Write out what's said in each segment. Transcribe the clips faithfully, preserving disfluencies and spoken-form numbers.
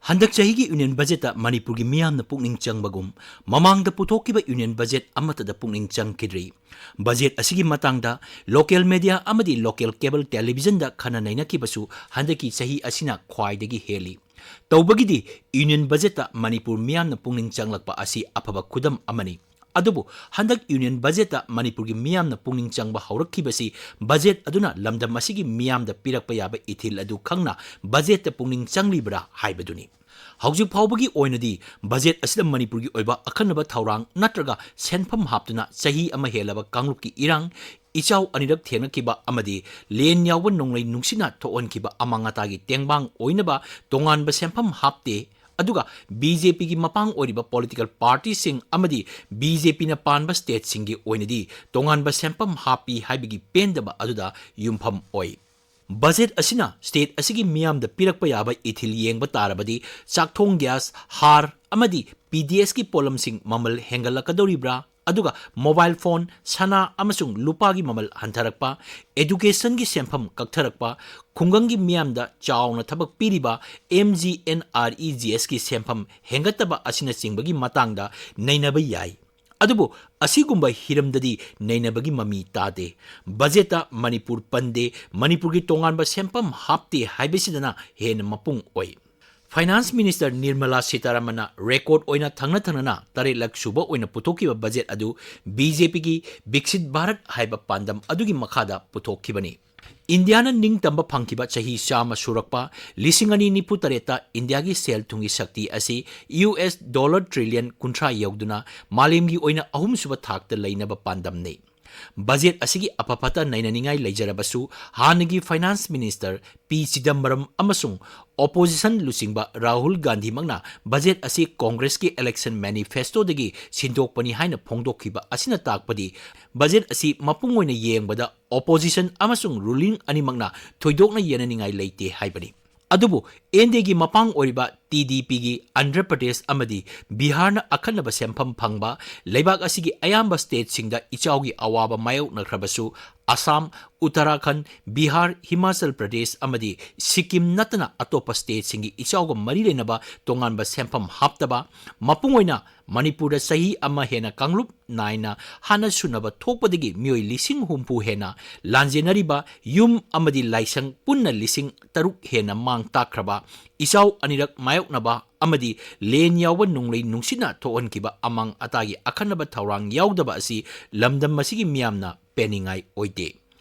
ꯍꯟꯗꯛ ꯆꯍꯤꯒꯤ ꯌꯨꯅꯤꯌꯟ ꯕꯖꯦꯠꯇ ꯃꯅꯤꯄꯨꯔꯒꯤ ꯃꯤꯌꯥꯝꯅ ꯄꯨꯛꯅꯤꯡ ꯆꯪꯕꯒꯨꯝ ꯃꯃꯥꯡꯗ ꯄꯨꯊꯣꯛꯈꯤꯕ ꯌꯨꯅꯤꯌꯟ ꯕꯖꯦꯠ ꯑꯃꯠꯇꯗ ꯄꯨꯛꯅꯤꯡ ꯆꯪꯈꯤꯗ꯭ꯔꯤ꯫ ꯕꯖꯦꯠ ꯑꯁꯤꯒꯤ ꯃꯇꯥꯡꯗ ꯂꯣꯀꯦꯜ ꯃꯦꯗꯤꯌꯥ ꯑꯃꯗꯤ ꯂꯣꯀꯦꯜ ꯀꯦꯕꯜ ꯇꯦꯂꯤꯚꯤꯖꯟꯗ ꯈꯟꯅ ꯅꯩꯅꯈꯤꯕꯁꯨ ꯍꯟꯗꯛꯀꯤ ꯆꯍꯤ ꯑꯁꯤꯅ ꯈ꯭ꯋꯥꯏꯗꯒꯤ ꯍꯦꯜꯂꯤ꯫ ꯇꯧꯕꯒꯤꯗꯤ ꯌꯨꯅꯤꯌꯟ ꯕꯖꯦꯠꯇ ꯃꯅꯤꯄꯨꯔ ꯃꯤꯌꯥꯝꯅ ꯄꯨꯛꯅꯤꯡ ꯆꯪꯂꯛꯄ ꯑꯁꯤ ꯑꯐꯕ ꯈꯨꯗꯝ ꯑꯃꯅꯤ꯫ ꯑꯗꯨꯕꯨ ꯍꯟꯗꯛ ꯌꯨꯅꯤꯌꯟ ꯕꯖꯦꯠꯇ ꯃꯅꯤꯄꯨꯔꯒꯤ ꯃꯤꯌꯥꯝꯅ ꯄꯨꯛꯅꯤꯡ ꯆꯪꯕ ꯍꯧꯔꯛꯈꯤꯕꯁꯤ ꯕꯖꯦꯠ ꯑꯗꯨꯅ ꯂꯝꯗꯝ ꯑꯁꯤꯒꯤ ꯃꯤꯌꯥꯝꯗ ꯄꯤꯔꯛꯄ ꯌꯥꯕ ꯏꯊꯤꯜ ꯑꯗꯨ ꯈꯪꯅ ꯕꯖꯦꯠꯇ ꯄꯨꯛꯅꯤꯡ ꯆꯪꯂꯤꯕ꯭ꯔꯥ ꯍꯥꯏꯕꯗꯨꯅꯤ꯫ ꯍꯧꯖꯤꯛ ꯐꯥꯎꯕꯒꯤ ꯑꯣꯏꯅꯗꯤ ꯕꯖꯦꯠ ꯑꯁꯤꯗ ꯃꯅꯤꯄꯨꯔꯒꯤ ꯑꯣꯏꯕ ꯑꯈꯟꯅꯕ ꯊꯧꯔꯥꯡ ꯅꯠꯇ꯭ꯔꯒ ꯁꯦꯟꯐꯝ ꯍꯥꯞꯇꯨꯅ ꯆꯍꯤ ꯑꯃ ꯍꯦꯜꯂꯕ ꯀꯥꯡꯂꯨꯞꯀꯤ ꯏꯔꯥꯡ, ꯏꯆꯥꯎ ꯑꯅꯤꯔꯛ ꯊꯦꯡꯅꯈꯤꯕ ꯑꯃꯗꯤ ꯂꯦꯟ ꯌꯥꯎꯕ ꯅꯣꯡꯂꯩ ꯅꯨꯡꯁꯤꯠꯅ ꯊꯣꯛꯍꯟꯈꯤꯕ ꯑꯃꯥꯡ ꯑꯇꯥꯒꯤ ꯇꯦꯡꯕꯥꯡ ꯑꯣꯏꯅꯕ ꯇꯣꯉꯥꯟꯕ ꯁꯦꯟꯐꯝ ꯍꯥꯞꯇꯦ꯫ ꯑꯗꯨꯒ ꯕꯤ ꯖꯦ ꯄꯤꯒꯤ ꯃꯄꯥꯡ ꯑꯣꯏꯔꯤꯕ ꯄꯣꯂꯤꯇꯤꯀꯦꯜ ꯄꯥꯔꯇꯤꯁꯤꯡ ꯑꯃꯗꯤ ꯕꯤ ꯖꯦ ꯄꯤꯅ ꯄꯥꯟꯕ ꯁ꯭ꯇꯦꯠꯁꯤꯡꯒꯤ ꯑꯣꯏꯅꯗꯤ ꯇꯣꯉꯥꯟꯕ ꯁꯦꯟꯐꯝ ꯍꯥꯞꯄꯤ ꯍꯥꯏꯕꯒꯤ ꯄꯦꯟꯗꯕ ꯑꯗꯨꯗ ꯌꯨꯝꯐꯝ ꯑꯣꯏ꯫ ꯕꯖꯦꯠ ꯑꯁꯤꯅ ꯁ꯭ꯇꯦꯠ ꯑꯁꯤꯒꯤ ꯃꯤꯌꯥꯝꯗ ꯄꯤꯔꯛꯄ ꯌꯥꯕ ꯏꯊꯤꯜ ꯌꯦꯡꯕ ꯇꯥꯔꯕꯗꯤ ꯆꯥꯛꯊꯣꯡ ꯒ꯭ꯌꯥꯁ, ꯍꯥꯔ ꯑꯃꯗꯤ ꯄꯤ ꯗꯤ ꯑꯦꯁꯀꯤ ꯄꯣꯠꯂꯝꯁꯤꯡ ꯃꯃꯜ ꯍꯦꯟꯒꯠꯂꯛꯀꯗꯧꯔꯤꯕ꯭ꯔꯥ? ꯑꯗꯨꯒ ꯃꯣꯕꯥꯏꯜ ꯐꯣꯟ, ꯁꯅꯥ ꯑꯃꯁꯨꯡ ꯂꯨꯄꯥꯒꯤ ꯃꯃꯜ ꯍꯟꯊꯔꯛꯄ, ꯑꯦꯗꯨꯀꯦꯁꯟꯒꯤ ꯁꯦꯟꯐꯝ ꯀꯛꯊꯔꯛꯄ, ꯈꯨꯡꯒꯪꯒꯤ ꯃꯤꯌꯥꯝꯗ ꯆꯥꯎꯅ ꯊꯕꯛ ꯄꯤꯔꯤꯕ M G N R E G ꯑꯦꯁꯀꯤ ꯁꯦꯟꯐꯝ ꯍꯦꯟꯒꯠꯇꯕ ꯑꯁꯤꯅꯆꯤꯡꯕꯒꯤ ꯃꯇꯥꯡꯗ ꯅꯩꯅꯕ ꯌꯥꯏ꯫ ꯑꯗꯨꯕꯨ ꯑꯁꯤꯒꯨꯝꯕ ꯍꯤꯔꯝꯗꯗꯤ ꯅꯩꯅꯕꯒꯤ ꯃꯃꯤ ꯇꯥꯗꯦ꯫ ꯕꯖꯦꯠꯇ ꯃꯅꯤꯄꯨꯔ ꯄꯟꯗꯦ, ꯃꯅꯤꯄꯨꯔꯒꯤ ꯇꯣꯉꯥꯟꯕ ꯁꯦꯟꯐꯝ ꯍꯥꯞꯇꯦ ꯍꯥꯏꯕꯁꯤꯗꯅ ꯍꯦꯟꯅ ꯃꯄꯨꯡ ꯑꯣꯏ꯫ ꯐꯥꯏꯅꯥꯟꯁ ꯃꯤꯅꯤꯁꯇꯔ ꯅꯤꯔꯃꯂꯥ ꯁꯤꯇꯥꯔꯥꯃꯟꯅ ꯔꯦꯀꯣꯔꯗ ꯑꯣꯏꯅ ꯊꯪꯅ ꯊꯪꯅꯅ ꯇꯔꯦꯠꯂꯛ ꯁꯨꯕ ꯑꯣꯏꯅ ꯄꯨꯊꯣꯛꯈꯤꯕ ꯕꯖꯦꯠ ꯑꯗꯨ ꯕꯤ ꯖꯦ ꯄꯤꯒꯤ ꯕꯤꯛꯁꯤꯠ ꯚꯥꯔꯠ ꯍꯥꯏꯕ ꯄꯥꯟꯗꯝ ꯑꯗꯨꯒꯤ ꯃꯈꯥꯗ ꯄꯨꯊꯣꯛꯈꯤꯕꯅꯤ꯫ ꯏꯟꯗꯤꯌꯥꯅ ꯅꯤꯡꯇꯝꯕ ꯐꯪꯈꯤꯕ ꯆꯍꯤ ꯆꯥꯝꯃ ꯁꯨꯔꯛꯄ ꯂꯤꯁꯤꯡ ꯑꯅꯤ ꯅꯤꯐꯨ ꯇꯔꯦꯠꯇ ꯏꯟꯗꯤꯌꯥꯒꯤ ꯁꯦꯜ ꯊꯨꯝꯒꯤ ꯁꯛꯇꯤ ꯑꯁꯤ ꯌꯨ ꯑꯦꯁ ꯗꯣꯂꯔ ꯇ꯭ꯔꯤꯂꯤꯌꯟ ꯀꯨꯟꯊ꯭ꯔꯥ ꯌꯧꯗꯨꯅ ꯃꯥꯂꯦꯝꯒꯤ ꯑꯣꯏꯅ ꯑꯍꯨꯝꯁꯨꯕ ꯊꯥꯛꯇ ꯂꯩꯅꯕ ꯄꯥꯟꯗꯝꯅꯤ꯫ ꯕꯖꯦꯠ ꯑꯁꯤꯒꯤ ꯑꯐ ꯐꯠꯇ ꯅꯩꯅꯅꯤꯡꯉꯥꯏ ꯂꯩꯖꯔꯕꯁꯨ, ꯍꯥꯟꯅꯒꯤ ꯐꯥꯏꯅꯥꯟꯁ ꯃꯤꯅꯤꯁꯇꯔ ꯄꯤ ꯆꯤꯗꯝꯕꯔꯝ ꯑꯃꯁꯨꯡ ꯑꯣꯄꯣꯖꯤꯁꯟ ꯂꯨꯆꯤꯡꯕ ꯔꯥꯍꯨꯜ ꯒꯥꯟꯙꯤꯃꯛꯅ ꯕꯖꯦꯠ ꯑꯁꯤ ꯀꯣꯡꯒ꯭ꯔꯦꯁꯀꯤ ꯏꯂꯦꯛꯁꯟ ꯃꯦꯅꯤꯐꯦꯁꯇꯣꯗꯒꯤ ꯁꯤꯟꯗꯣꯛꯄꯅꯤ ꯍꯥꯏꯅ ꯐꯣꯡꯗꯣꯛꯈꯤꯕ ꯑꯁꯤꯅ ꯇꯥꯛꯄꯗꯤ ꯕꯖꯦꯠ ꯑꯁꯤ ꯃꯄꯨꯡ ꯑꯣꯏꯅ ꯌꯦꯡꯕꯗ ꯑꯣꯄꯣꯖꯤꯁꯟ ꯑꯃꯁꯨꯡ ꯔꯨꯂꯤꯡ ꯑꯅꯤꯃꯛꯅ ꯊꯣꯏꯗꯣꯛꯅ ꯌꯦꯡꯅꯅꯤꯡꯉꯥꯏ ꯂꯩꯇꯦ ꯍꯥꯏꯕꯅꯤ꯫ ꯑꯗꯨꯕꯨ ꯑꯦꯟ ꯗꯤ ꯑꯦꯒꯤ ꯃꯄꯥꯡ ꯑꯣꯏꯔꯤꯕ ꯇꯤ ꯗꯤ ꯄꯤꯒꯤ ꯑꯟꯙ꯭ꯔ ꯄ꯭ꯔꯗꯦꯁ ꯑꯃꯗꯤ ꯕꯤꯍꯥꯔꯅ ꯑꯈꯟꯅꯕ ꯁꯦꯟꯐꯝ ꯐꯪꯕ ꯂꯩꯕꯥꯛ ꯑꯁꯤꯒꯤ ꯑꯌꯥꯝꯕ ꯁ꯭ꯇꯦꯠꯁꯤꯡꯗ ꯏꯆꯥꯎꯒꯤ ꯑꯋꯥꯕ ꯃꯥꯌꯣꯛꯅꯈ꯭ꯔꯕꯁꯨ, ꯑꯁꯥꯝ, ꯎꯠꯇꯔꯥꯈꯟꯗ, ꯕꯤꯍꯥꯔ, ꯍꯤꯃꯥꯆꯜ ꯄ꯭ꯔꯗꯦꯁ ꯑꯃꯗꯤ ꯁꯤꯛꯀꯤꯝ ꯅꯠꯇꯅ ꯑꯇꯣꯞꯄ ꯁ꯭ꯇꯦꯠꯁꯤꯡꯒꯤ ꯏꯆꯥꯎꯒ ꯃꯔꯤ ꯂꯩꯅꯕ ꯇꯣꯉꯥꯟꯕ ꯁꯦꯟꯐꯝ ꯍꯥꯞꯇꯕ, ꯃꯄꯨꯡ ꯑꯣꯏꯅ ꯃꯅꯤꯄꯨꯔꯗ ꯆꯍꯤ ꯑꯃ ꯍꯦꯟꯅ ꯀꯥꯡꯂꯨꯞ ꯅꯥꯏꯅ ꯍꯥꯟꯅ ꯁꯨꯅꯕ ꯊꯣꯛꯄꯗꯒꯤ ꯃꯤꯑꯣꯏ ꯂꯤꯁꯤꯡ ꯍꯨꯝꯐꯨ ꯍꯦꯟꯅ ꯂꯥꯟꯖꯦꯟꯅꯔꯤꯕ, ꯌꯨꯝ ꯑꯃꯗꯤ ꯂꯥꯏꯁꯪ ꯄꯨꯟꯅ ꯂꯤꯁꯤꯡ ꯇꯔꯨꯛ ꯍꯦꯟꯅ ꯃꯥꯡ ꯇꯥꯛꯈ꯭ꯔꯕ, ꯏꯆꯥꯎ ꯑꯅꯤꯔꯛ ꯃꯥꯌꯣꯛꯅꯕ ꯑꯃꯗꯤ ꯂꯦꯟ ꯌꯥꯎꯕ ꯅꯣꯡꯂꯩ ꯅꯨꯡꯁꯤꯠꯅ ꯊꯣꯛꯍꯟꯈꯤꯕ ꯑꯃꯥꯡ ꯑꯇꯥꯒꯤ ꯑꯈꯟꯅꯕ ꯊꯧꯔꯥꯡ ꯌꯥꯎꯗꯕ ꯑꯁꯤ ꯂꯝꯗꯝ ꯑꯁꯤꯒꯤ ꯃꯤꯌꯥꯝꯅ ꯄꯦꯟꯅꯤꯡꯉꯥꯏ ꯑꯣꯏꯗꯦ꯫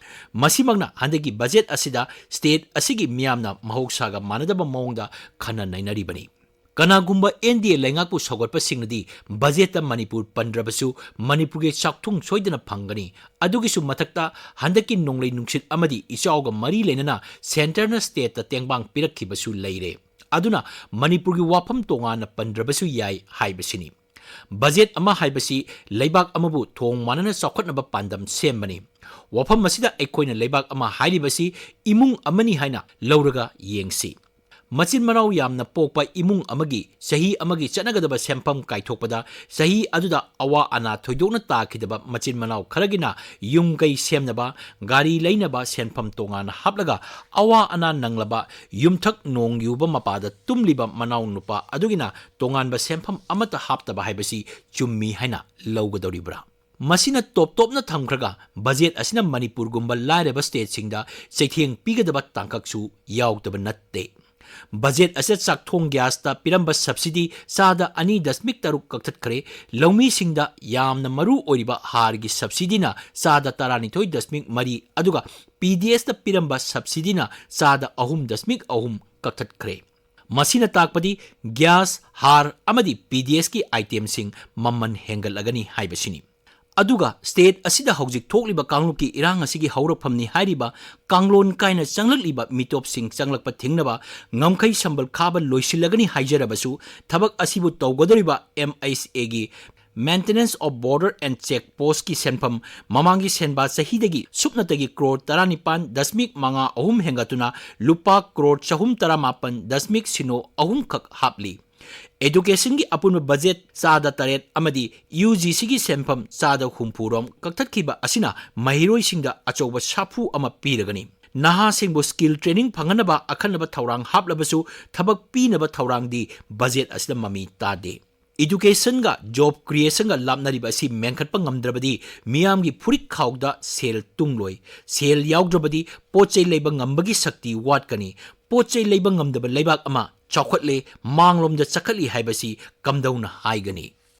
ꯃꯁꯤꯃꯛꯅ ꯍꯟꯗꯛꯀꯤ ꯕꯖꯦꯠ ꯑꯁꯤꯗ ꯁ꯭ꯇꯦꯠ ꯑꯁꯤꯒꯤ ꯃꯤꯌꯥꯝꯅ ꯃꯍꯧꯁꯥꯒ ꯃꯥꯟꯅꯗꯕ ꯃꯑꯣꯡꯗ ꯈꯟꯅ ꯅꯩꯅꯔꯤꯕꯅꯤ꯫ ꯀꯅꯥꯒꯨꯝꯕ ꯑꯦꯟ ꯗꯤ ꯑꯦ ꯂꯩꯉꯥꯛꯄꯨ ꯁꯧꯒꯠꯄꯁꯤꯡꯅꯗꯤ ꯕꯖꯦꯠꯇ ꯃꯅꯤꯄꯨꯔ ꯄꯟꯗ꯭ꯔꯕꯁꯨ ꯃꯅꯤꯄꯨꯔꯒꯤ ꯆꯥꯛꯊꯨꯡ ꯁꯣꯏꯗꯅ ꯐꯪꯒꯅꯤ꯫ ꯑꯗꯨꯒꯤꯁꯨ ꯃꯊꯛꯇ ꯍꯟꯗꯛꯀꯤ ꯅꯣꯡꯂꯩ ꯅꯨꯡꯁꯤꯠ ꯑꯃꯗꯤ ꯏꯆꯥꯎꯒ ꯃꯔꯤ ꯂꯩꯅꯅ ꯁꯦꯟꯇꯔꯅ ꯁ꯭ꯇꯦꯠꯇ ꯇꯦꯡꯕꯥꯡ ꯄꯤꯔꯛꯈꯤꯕꯁꯨ ꯂꯩꯔꯦ꯫ ꯑꯗꯨꯅ ꯃꯅꯤꯄꯨꯔꯒꯤ ꯋꯥꯐꯝ ꯇꯣꯉꯥꯟꯅ ꯄꯟꯗ꯭ꯔꯕꯁꯨ ꯌꯥꯏ ꯍꯥꯏꯕꯁꯤꯅꯤ꯫ ꯕꯖꯦꯠ ꯑꯃ ꯍꯥꯏꯕꯁꯤ ꯂꯩꯕꯥꯛ ꯑꯃꯕꯨ ꯊꯣꯡ ꯃꯥꯟꯅꯅ ꯆꯥꯎꯈꯠꯅꯕ ꯄꯥꯟꯗꯝ ꯁꯦꯝꯕꯅꯤ꯫ ꯋꯥꯐꯝ ꯑꯁꯤꯗ ꯑꯩꯈꯣꯏꯅ ꯂꯩꯕꯥꯛ ꯑꯃ ꯍꯥꯏꯔꯤꯕꯁꯤ ꯏꯃꯨꯡ ꯑꯃꯅꯤ ꯍꯥꯏꯅ ꯂꯧꯔꯒ ꯌꯦꯡꯁꯤ꯫ ꯃꯆꯤꯟ ꯃꯅꯥꯎ ꯌꯥꯝꯅ ꯄꯣꯛꯄ ꯏꯃꯨꯡ ꯑꯃꯒꯤ ꯆꯍꯤ ꯑꯃꯒꯤ ꯆꯠꯅꯒꯗꯕ ꯁꯦꯟꯐꯝ ꯀꯥꯏꯊꯣꯛꯄꯗ ꯆꯍꯤ ꯑꯗꯨꯗ ꯑꯋꯥ ꯑꯅꯥ ꯊꯣꯏꯗꯣꯛꯅ ꯇꯥꯈꯤꯗꯕ ꯃꯆꯤꯟ ꯃꯅꯥꯎ ꯈꯔꯒꯤꯅ ꯌꯨꯝ ꯀꯩ ꯁꯦꯝꯅꯕ, ꯒꯥꯔꯤ ꯂꯩꯅꯕ ꯁꯦꯟꯐꯝ ꯇꯣꯉꯥꯟꯅ ꯍꯥꯞꯂꯒ ꯑꯋꯥ ꯑꯅꯥ ꯅꯪꯂꯕ ꯌꯨꯝꯊꯛ ꯅꯣꯡ ꯌꯨꯕ ꯃꯄꯥꯗ ꯇꯨꯝꯂꯤꯕ ꯃꯅꯥꯎ ꯅꯨꯄꯥ ꯑꯗꯨꯒꯤꯅ ꯇꯣꯉꯥꯟꯕ ꯁꯦꯟꯐꯝ ꯑꯃꯠꯇ ꯍꯥꯞꯇꯕ ꯍꯥꯏꯕꯁꯤ ꯆꯨꯝꯃꯤ ꯍꯥꯏꯅ ꯂꯧꯒꯗꯧꯔꯤꯕ꯭ꯔꯥ? ꯃꯁꯤꯅ ꯇꯣꯞ ꯇꯣꯞꯅ ꯊꯝꯈ꯭ꯔꯒ ꯕꯖꯦꯠ ꯑꯁꯤꯅ ꯃꯅꯤꯄꯨꯔꯒꯨꯝꯕ ꯂꯥꯏꯔꯕ ꯁ꯭ꯇꯦꯠꯁꯤꯡꯗ ꯆꯩꯊꯦꯡ ꯄꯤꯒꯗꯕ ꯇꯥꯡꯀꯛꯁꯨ ꯌꯥꯎꯗꯕ ꯅꯠꯇꯦ꯫ ꯕꯖꯦꯠ ꯑꯁꯤꯗ ꯆꯥꯛꯊꯣꯡ ꯒ꯭ꯌꯥꯁꯇ ꯄꯤꯔꯝꯕ ꯁꯕꯁꯤꯗꯤ ꯆꯥꯗ ꯑꯅꯤ ꯗꯁꯃꯤꯛ ꯇꯔꯨꯛ ꯀꯛꯊꯠꯈ꯭ꯔꯦ꯫ ꯂꯧꯃꯤꯁꯤꯡꯗ ꯌꯥꯝꯅ ꯃꯔꯨ ꯑꯣꯏꯔꯤꯕ ꯍꯥꯔꯒꯤ ꯁꯕꯁꯤꯗꯤꯅ ꯆꯥꯗ ꯇꯔꯥꯅꯤꯊꯣꯏ ꯗꯁꯃꯤꯛ ꯃꯔꯤ, ꯑꯗꯨꯒ ꯄꯤ ꯗꯤ ꯑꯦꯁꯇ ꯄꯤꯔꯝꯕ ꯁꯕꯁꯤꯗꯤꯅ ꯆꯥꯗ ꯑꯍꯨꯝ ꯗꯁꯃꯤꯛ ꯑꯍꯨꯝ ꯀꯛꯊꯠꯈ꯭ꯔꯦ꯫ ꯃꯁꯤꯅ ꯇꯥꯛꯄꯗꯤ ꯒ꯭ꯌꯥꯁ, ꯍꯥꯔ ꯑꯃꯗꯤ ꯄꯤ ꯗꯤ ꯑꯦꯁꯀꯤ ꯑꯥꯏꯇꯦꯝꯁꯤꯡ ꯃꯃꯜ ꯍꯦꯟꯒꯠꯂꯒꯅꯤ ꯍꯥꯏꯕꯁꯤꯅꯤ꯫ ꯑꯗꯨꯒ ꯁ꯭ꯇꯦꯠ ꯑꯁꯤꯗ ꯍꯧꯖꯤꯛ ꯊꯣꯛꯂꯤꯕ ꯀꯥꯡꯂꯨꯞꯀꯤ ꯏꯔꯥꯡ ꯑꯁꯤꯒꯤ ꯍꯧꯔꯛꯐꯝꯅꯤ ꯍꯥꯏꯔꯤꯕ ꯀꯥꯡꯂꯣꯟ ꯀꯥꯏꯅ ꯆꯪꯂꯛꯂꯤꯕ ꯃꯤꯇꯣꯞꯁꯤꯡ ꯆꯪꯂꯛꯄ ꯊꯤꯡꯅꯕ ꯉꯝꯈꯩ ꯁꯝꯕꯜ ꯈꯥꯕ ꯂꯣꯏꯁꯤꯜꯂꯒꯅꯤ ꯍꯥꯏꯖꯔꯕꯁꯨ, ꯊꯕꯛ ꯑꯁꯤꯕꯨ ꯇꯧꯒꯗꯧꯔꯤꯕ ꯑꯦꯝ ꯑꯩꯆ ꯑꯦꯒꯤ Maintenance of Border and Check Postꯀꯤ ꯁꯦꯟꯐꯝ ꯃꯃꯥꯡꯒꯤ ꯁꯦꯟꯕꯥ ꯆꯍꯤꯗꯒꯤ ꯁꯨꯞꯅꯇꯒꯤ ꯀ꯭ꯔꯣꯔ ꯇꯔꯥꯅꯤꯄꯥꯟ ꯗꯁꯃꯤꯛ ꯃꯉꯥ ꯑꯍꯨꯝ ꯍꯦꯟꯒꯠꯇꯨꯅ ꯂꯨꯄꯥ ꯀ꯭ꯔꯣꯔ ꯆꯍꯨꯝ ꯇꯔꯥꯃꯥꯄꯟ ꯗꯁꯃꯤꯛ ꯁꯤꯅꯣ ꯑꯍꯨꯝ ꯈꯛ ꯍꯥꯞꯂꯤ꯫ Educationꯒꯤ ꯑꯄꯨꯟꯕ budget ꯆꯥꯗ ꯇꯔꯦꯠ ꯑꯃꯗꯤ UGCꯒꯤ ꯁꯦꯟꯐꯝ ꯆꯥꯗ ꯍꯨꯝꯐꯨ ꯔꯣꯝ ꯀꯛꯊꯠꯈꯤꯕ ꯑꯁꯤꯅ ꯃꯍꯩꯔꯣꯏꯁꯤꯡꯗ ꯑꯆꯧꯕ ꯁꯥꯐꯨ ꯑꯃ ꯄꯤꯔꯒꯅꯤ꯫ ꯅꯍꯥꯁꯤꯡꯕꯨ skill training ꯐꯪꯍꯟꯅꯕ ꯑꯈꯟꯅꯕ ꯊꯧꯔꯥꯡ ꯍꯥꯞꯂꯕꯁꯨ ꯊꯕꯛ ꯄꯤꯅꯕ ꯊꯧꯔꯥꯡꯗꯤ budget ꯑꯁꯤꯗ ꯃꯃꯤ ꯇꯥꯗꯦ꯫ Educationꯒ job creationꯒ ꯂꯥꯞꯅꯔꯤꯕ ꯑꯁꯤ ꯃꯦꯟꯈꯠꯄ ꯉꯝꯗ꯭ꯔꯕꯗꯤ ꯃꯤꯌꯥꯝꯒꯤ ꯐꯨꯔꯤꯠ ꯈꯥꯎꯗ ꯁꯦꯜ ꯇꯨꯡꯂꯣꯏ꯫ ꯁꯦꯜ ꯌꯥꯎꯗ꯭ꯔꯕꯗꯤ ꯄꯣꯠ ꯆꯩ ꯂꯩꯕ ꯉꯝꯕꯒꯤ ꯁꯛꯇꯤ ꯋꯥꯠꯀꯅꯤ꯫ ꯄꯣꯠ ꯆꯩ ꯂꯩꯕ ꯉꯝꯗꯕ ꯂꯩꯕꯥꯛ ꯑꯃ ꯆꯥꯎꯈꯠꯂꯦ, ꯃꯥꯡꯂꯣꯝꯗ ꯆꯈꯠꯂꯤ ꯍꯥꯏꯕꯁꯤ ꯀꯝꯗꯧꯅ ꯍꯥꯏꯒꯅꯤ?